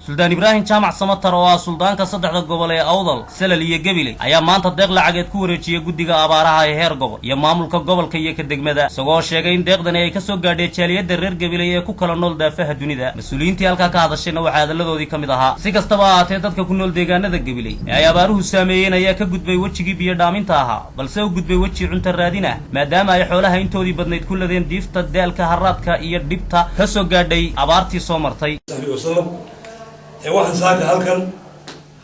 Suldaan Ibraahim Jaamac Samatar, oo ah suldaanka saddexda gobol ee Awdal, Salal iyo Gabiley, ayaa maanta deeq lacageed ku wareejiyey guddiga abaaraha ee heer gobol iyo maamulka gobolka iyo ka degmada, isagoo sheegay in deeqdani ay kasoo gaadhay jaaliyadda reer Gabiley ee ku kala nool daafaha dunida. Mas-uuliyiintii halkaa ka hadashayna waxaa hadalladoodii ka mid ahaa: "Si kastaba ahaatee, dadka ku nool deegaanada Gabiley ee ay abaaruhu saameeyeen ayaa ka gudbay wejigii biyo dhaaminta ahaa, balse u gudbay weji cunta raadin ah, maadaama ay xoolaha intoodii badnayd ku ladeen diifta, daalka, haraadka iyo dhibta ka soo gaadhay abaartii soo martay." Saxbi wasalam. Ee waxaan saaka halkan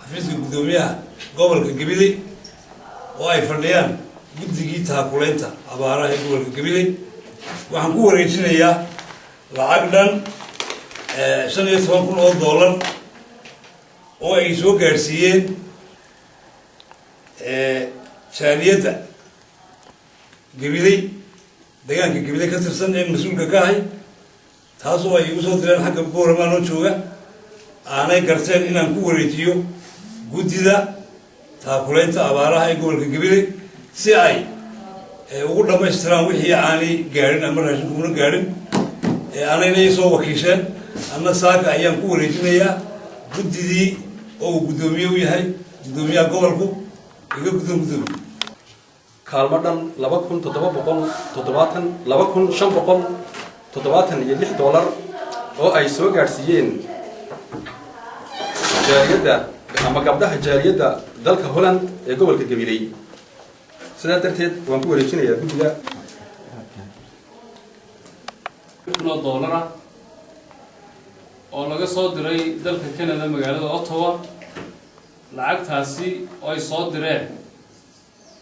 xafiiska guddoomiyaha gobolka Gabiley oo ay fadhiyaan guddigii taakulaynta abaaraha ee gobolka Gabiley waxaan ku wareejinayaa lacag dhan $15,000 oo ay soo gaadhsiiyeen jaaliyadda Gabiley, deegaanka Gabiley ka tirsan ee mas-uulka ka ahay, taas oo ay igu soo direen xagga Boorama noo jooga, aanay garteen inaan ku wareejiyo guddida taakulaynta abaaraha ee gobolka Gabiley si ay ugu dhammaystiraan wixii aanay gaadhin ama raashinkuna gaadhin. Aanayna ii soo wakiisheen, anna saaka ayaan ku wareejinayaa guddidii oo uu guddoomiye u yahay guddoomiyaha gobolku. Iga guddoon, guddoomiye. Kaalmo dhan 2770, $2,576 oo ay soo gaadhsiiyeen jaaliyadda ama gabdhaha jaaliyadda dalka Holland ee gobolka Gabiley. Sidaa darteed waan ku wareejinayaa guddiga. Kun oo dollar ah oo laga soo diray dalka Canada, magaalada Ottawa. Lacagtaasi oo ay soo direen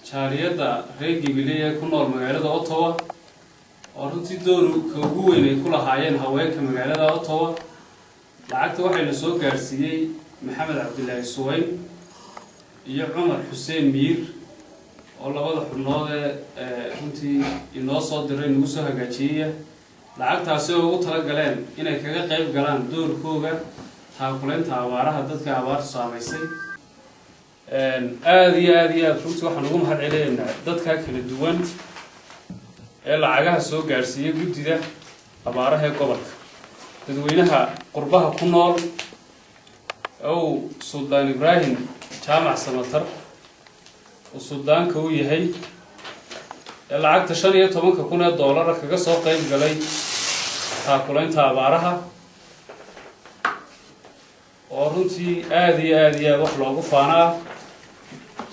jaaliyadda reer Gabiley ee ku nool magaalada Ottawa, oo runtii dooru ka ugu weyn ay ku lahaayeen haweenka magaalada Ottawa. Lacagta waxayna soo gaadhsiiyey Maxamed Cabdilaahi Suweyn iyo Cumar Xuseen Miir, oo labada xubnood ee runtii inoo soo diray, nagu soo hagaajiyaya lacagtaasi, oo ugu tala galeen inay kaga qayb galaan doorkooga taakulaynta abaaraha, dadka abaartu saamaysay. Aada iyo aada iyo aada runtii waxaan ugu mahad celinaynaa dadka kala duwan ee lacagaha soo gaadhsiiyey guddida abaaraha ee gobolka, dadweynaha qurbaha ku nool ow Suldaan Ibraahim Jaamac Samatar uu suldaanka u yahay, ee lacagta 15-ka kun ee doolara kaga soo qayb galay taakulaynta abaaraha, oo runtii aada iyo aada iyo aada wax loogu faano ah.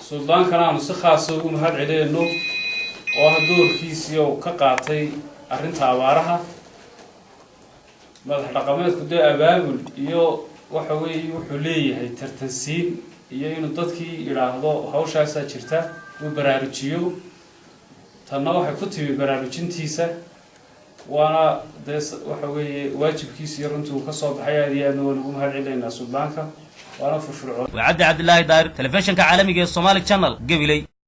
Suldaankana aanu si khaasa ugu mahad celinayno, oo ah doorkiisii uu ka qaatay arrinta abaaraha. Madax dhaqameedku dee abaabul iyo waxa weeye wuxuu leeyahay tartansiin iyo inuu dadkii idhaahdo hawshaasaa jirta, uu baraarujiyo. Tanna waxay ku timi baraarujintiisa, waana dee waxa weeye waajibkiisa iyo runtii uu ka soo baxay. Aada iyo aadna waan ugu mahad celinaynaa suldaanka, waana furfurcoon. Waa Cabdi Cabdilaahi Daahir, telefishinka caalamiga ee Somali Channel, Gabiley.